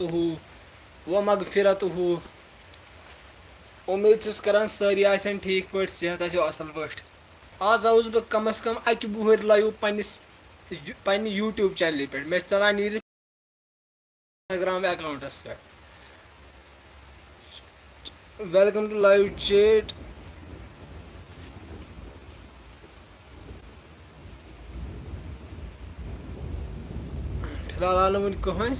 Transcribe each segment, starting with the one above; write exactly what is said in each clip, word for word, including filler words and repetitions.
ومغفرته۔ اُمید چھُس کران سٲری آسن ٹھیٖک پٲٹھۍ، صحت آسیو اَصٕل پٲٹھۍ۔ آز آوُس بہٕ کم از کم اَکہِ وُہٕرۍ live پننِس، پننہِ YouTube channelہِ پٮ۪ٹھ۔ مےٚ چھِ ژلان نیٖرِتھ Instagram accountس پٮ۪ٹھ۔ Welcome to live chat۔ فی الحال آو نہٕ وُنہِ کٕہٕنۍ۔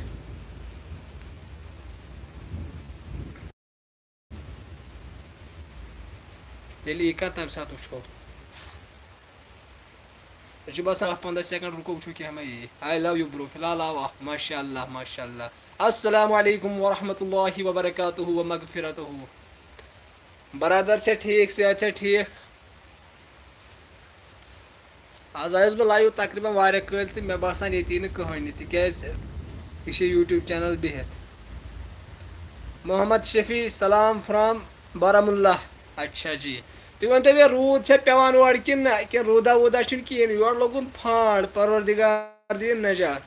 تیٚلہِ یی کَتھ، تَمہِ ساتہٕ وٕچھو۔ مےٚ چھُ باسان، اَکھ پنٛداہ second رُکو، وٕچھو کیٛاہ ما یی۔ I love you bro۔ فی الحال آو اَکھ۔ ماشاء اللہ، ماشاء اللہ۔ السلام علیکم ورحمۃ اللہ وبرکاتہ ومغفرتہ۔ برادر چھا ٹھیٖک، صحت چھا ٹھیٖک؟ آز آیوس بہٕ live تقریٖباً واریاہ کٲلۍ تہٕ مےٚ باسان ییٚتہِ یی نہٕ کٕہٕنۍ تہِ، تِکیٛازِ یہِ چھِ YouTube channel بِہِتھ۔ محمد شفیع، سلام from بارہمولہ۔ اچھا جی، تُہۍ ؤنۍ تو مےٚ، روٗد چھا پٮ۪وان اورٕ کِنہٕ نہ، کِنہٕ روٗدا ووٗدا چھُنہٕ کِہیٖنۍ؟ یورٕ لوٚگُن پھانٛڈ، پروردگار دِیِن نجات۔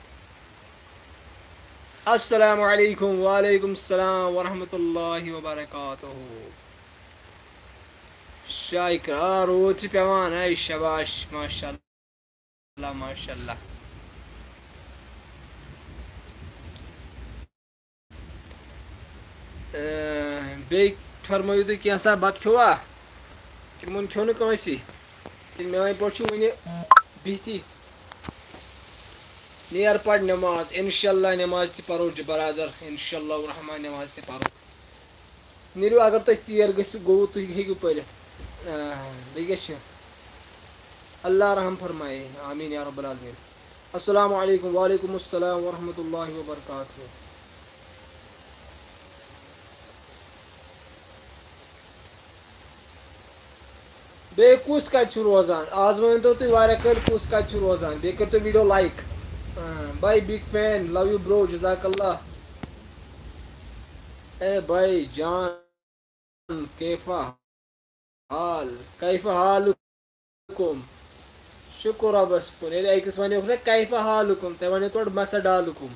السلام علیکم۔ وعلیکم السلام ورحمۃ اللہ وبرکاتہ۔ شاہ اقرار، روٗد چھِ پٮ۪وان۔ اے شاباش، ماشاء اللہ، ماشاء اللہ۔ اے، بیٚیہِ فرمٲیِو تُہۍ کینٛژھا، بَتہٕ کھیوٚوا؟ کِنہٕ وُنہِ کھیوٚو نہٕ کٲنٛسی؟ کِنہٕ مےٚ وَنہِ پٲٹھۍ چھُ وُنہِ بِہتھٕے؟ نیر پَر نٮ۪ماز، اِنشاء اللہ نٮ۪ماز تہِ پَرو جی برادر، اِنشاء اللہ الرحمٰن نٮ۪ماز تہِ پَرو۔ نیٖرِو، اگر تۄہہِ ژیر گٔژھِو، گوٚوُ، تُہۍ ہیٚکِو پٔرِتھ۔ آ، بیٚیہِ کیٛاہ چھِ؟ اللہ رحم فرمایے، آمین یا رب العالمین۔ السلام علیکم۔ وعلیکم السلام ورحمۃ اللہ وبرکاتہ۔ بیٚیہِ کُس کَتہِ چھُ روزان؟ آز ؤنۍتو تُہۍ واریاہ کٲلۍ، کُس کَتہِ چھُ روزان؟ بیٚیہِ کٔرۍتو video like۔ آ، bye big fan، love you bro، جزاک اللہ۔ اے بھائی جان، کیف حال؟ کیف حالکم؟ شُکُر رۄبَس کُن۔ ییٚلہِ أکِس وَنیوکھ نہ کیف حالکم، تۄہہِ وَنیو تورٕ مسا ڈالکم۔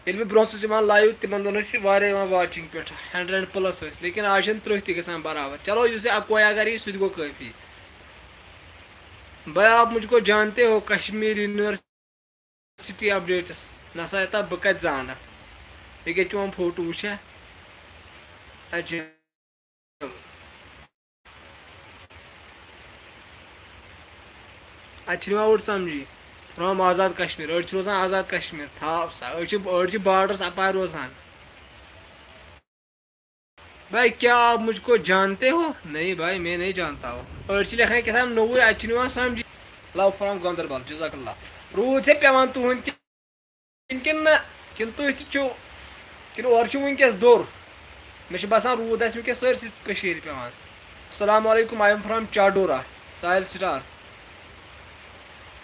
ییٚلہِ بہٕ برونٛہہ اوسُس یِوان live، تِمَن دۄہَن ٲسۍ واریاہ یِوان watching پٮ۪ٹھ، hundred plus ٲسۍ، لیکن آز چھِنہٕ تٕرٛہ تہِ گژھان برابر۔ چلو، یُس یہِ اَکوے اگر یی، سُہ تہِ گوٚو کٲفی۔ بھائی، آپ مجھ کو جانتے ہو؟ Kashmir university updates۔ نہ سا، یوٗتاہ بہٕ کَتہِ زانَکھ؟ یہِ کیٛاہ چون فوٹو وٕچھا؟ اچھا۔ اَتہِ چھِنہٕ یِوان اوٚڑ سَمجھی۔ فرام آزاد کشمیر، أڑۍ چھِ روزان آزاد کشمیر، تھاو سا، أڑۍ چھِ، أڑۍ چھِ borders اَپارِ روزان۔ بھائی، کیا آپ مجھ کو جانتے ہو؟ نہیں بھائی، میں نہیں جانتا ہوں۔ أڑۍ چھِ لیکھان کیٛاہ تام نوٚوُے، اَتہِ چھُنہٕ یِوان سَمجھی۔ Love from گاندربل، جزاک اللہ۔ روٗد چھا پٮ۪وان تُہُنٛد کِنہٕ، کِنہٕ نہ؟ کِنہٕ تُہۍ تہِ چھِو، کِنہٕ اورٕ چھُ وٕنکیٚس دوٚر؟ مےٚ چھُ باسان، روٗد آسہِ وٕنکیٚس سٲرسٕے کٔشیٖرِ پٮ۪وان۔ السلام علیکم، I am from Chadoora, Sahil star.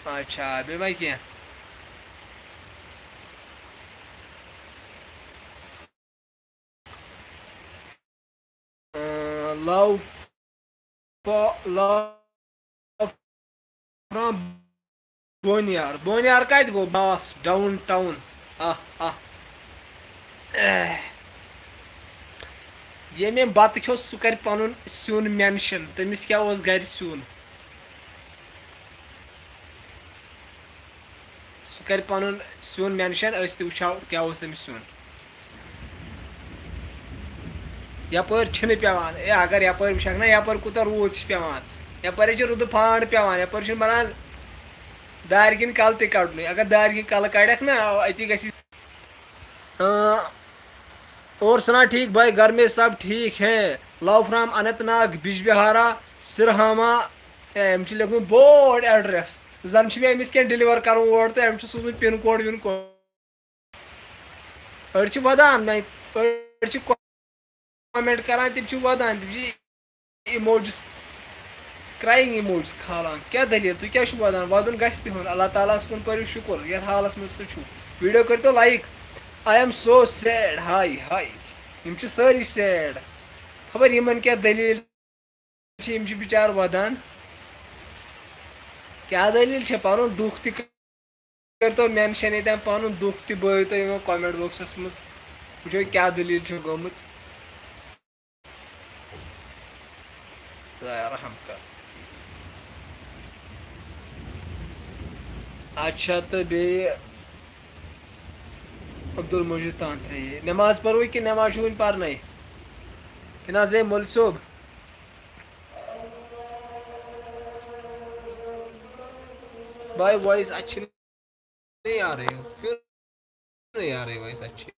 اچھا، بیٚیہِ ما کینٛہہ؟ اۭں، love for، love from بونیار۔ بونیار کَتہِ گوٚو؟ باس، down town۔ آہ، آہ۔ اہ۔ ییٚمۍ أمۍ بَتہٕ کھیوٚو، سُہ کَرِ پَنُن سیُن mention۔ تٔمِس کیٛاہ اوس گَرِ سیُن؟ سُہ کَرِ پَنُن سیُن mention، أسۍ تہِ وٕچھو کیٛاہ اوس تٔمِس سیُن۔ یَپٲرۍ چھِنہٕ پٮ۪وان، اے، اگر یَپٲرۍ وٕچھکھ نہ، یَپٲرۍ کوٗتاہ روٗد چھِ پٮ۪وان، یَپٲرۍ چھِ رُدٕ پھانٛڈ پٮ۪وان، یَپٲرۍ چھِنہٕ بَنان دارِ کِنۍ کَلہٕ تہِ کَڑنُے۔ اگر دارِ کِنۍ کَلہٕ کَڑکھ نہ، أتی گژھِ۔ اۭں، اور سنا ٹھیک بھائی، گھر میں سب ٹھیک ہے؟ Love from Anantnag, Bijbehara, Sarhama. اے، أمۍ چھُ لیوٚکھمُت بوٚڑ address۔ زَن چھُ مےٚ أمِس کینٛہہ deliver کَرُن اور تہٕ أمۍ چھُ سوٗزمُت pin code وِن code۔ أڑۍ چھِ وَدان، مےٚ، أڑۍ چھِ comment کَران، تِم چھِ وَدان، تِم چھِ emojis، crying emojis کھالان۔ کیٛاہ دٔلیٖل؟ تُہۍ کیٛازِ چھِو وَدان؟ وَدُن گژھِ تِہُنٛد۔ اللہ تعالیٰ ہَس کُن پٔرِو شُکُر، یَتھ حالَس منٛز تُہۍ چھِو۔ Video کٔرۍتو like۔ I am so sad۔ ہاے، ہاے۔ یِم چھِ سٲری sad۔ خبر یِمَن کیٛاہ دٔلیٖل چھِ، یِم چھِ بِچار وَدان۔ کیٛاہ دٔلیٖل چھےٚ؟ پَنُن دُکھ تہِ کٔرۍتو مٮ۪نشَن ییٚتٮ۪ن پَنُن دُکھ تہِ، بٲیِو تُہۍ یِمو کمنٹ باکسَس منٛز، وٕچھو کیٛاہ دٔلیٖل چھِ گٔمٕژ۔ خۄدایا رحم کر۔ اچھا، تہٕ بیٚیہِ عبدالمجید تانترے، نٮ۪ماز پَروٕے کِنہٕ نٮ۪ماز چھُ وٕنہِ پَرنَے؟ کِنہٕ حظ ہے مولوی صٲب؟ بھائی وائس اچھی نہیں آ رہی ہو، کیوں نہیں آ رہی وائس اچھی؟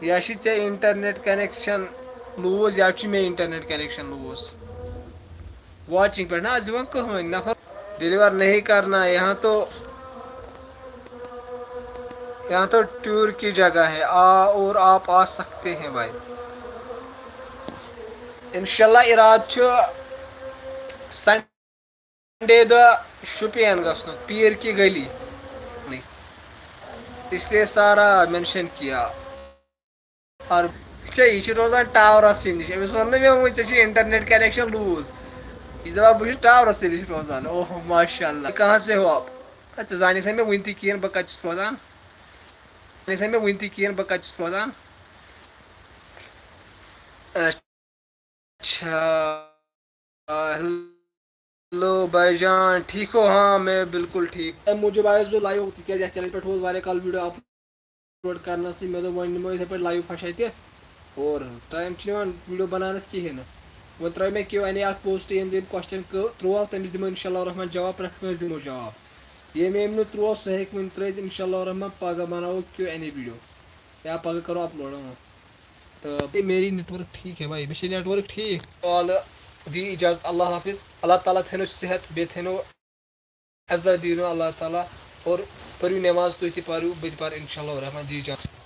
یا چھِ ژےٚ انٹرنیٹ کنیکشن لوٗز یا چھُ مےٚ انٹرنیٹ کنیکشن لوٗز۔ واچنگ پٮ۪ٹھ نہ حظ یِوان کٕہٕنۍ نفر۔ ڈیلیور نہیں کرنا، یہاں تو یہاں تو ٹور کی جگہ ہے، آ اور آپ آ سکتے ہیں بھائی۔ انشاءاللہ ارادٕ چھُ سنڈے دۄہ شُپین گژھنُک، پیٖر کی گلی۔ اس لیے سارا مینشن کیا۔ اور چھے، یہِ چھِ روزان ٹاورَسٕے نِش۔ أمِس ووٚن نہٕ مےٚ وۄنۍ، ژےٚ چھُے انٹرنیٹ کنیکشن لوٗز۔ یہِ چھِ دَپان، بہٕ چھُس ٹاورَسٕے نِش روزان۔ اوہ، ماشاء اللہ۔ کہاں سے ہو آپ؟ اے، ژےٚ زانِکھ نہٕ مےٚ وٕنہِ تہِ کِہیٖنۍ، بہٕ کَتہِ چھُس روزان۔ زانِکھ نہٕ مےٚ وٕنہِ تہِ کِہیٖنۍ، بہٕ کَتہِ چھُس روزان۔ اچھا۔ ہیلو بھائی جان، ٹھیک ہو؟ ہاں، میں بالکل ٹھیک۔ اَمہِ موٗجوٗب آیوس بہٕ لایِو، تِکیٛازِ یَتھ چینلہِ پٮ۪ٹھ اوس واریاہ کال ویٖڈیو اَپلوڈ کرنَسٕے۔ مےٚ دوٚپ، وۄنۍ نِمو یِتھَے پٲٹھۍ لایِو پھَش اَتہِ۔ اور ٹایم چھُنہٕ یِوان ویٖڈیو بَناونَس کِہیٖنۍ نہٕ۔ وۄنۍ ترٛٲے مےٚ کیو این اے اَکھ پوسٹ، ییٚمۍ تٔمۍ کوسچن کٔر، ترٛوو، تٔمِس دِمو اِنشاء اللہ الرحمٰن جواب، پرٛٮ۪تھ کٲنٛسہِ دِمو جواب۔ ییٚمۍ، ییٚمۍ نہٕ ترٛوو، سُہ ہیٚکہِ وۄنۍ ترٛٲیِتھ۔ اِنشاء اللہ الرحمٰن پَگاہ بَناوو کیو این اے ویٖڈیو۔ یا پَگاہ کَرو اَپلوڈ، اۭں۔ تہٕ بیٚیہِ میری نیٹورک ٹھیٖک ہے بھائی، مےٚ چھِ نیٹورک ٹھیٖک۔ کالہٕ دی اِجازت، اللہ حافظ۔ اللہ تعالیٰ تھٲینو صحت، بیٚیہِ تھٲینو عزت دیٖنو اللہ تعالیٰ۔ اور پٔرِو نٮ۪ماز تُہۍ تہِ پٔرِو، بہٕ تہِ پَرٕ اِنشاء اللہ الرحمٰن۔ دی اِجازت۔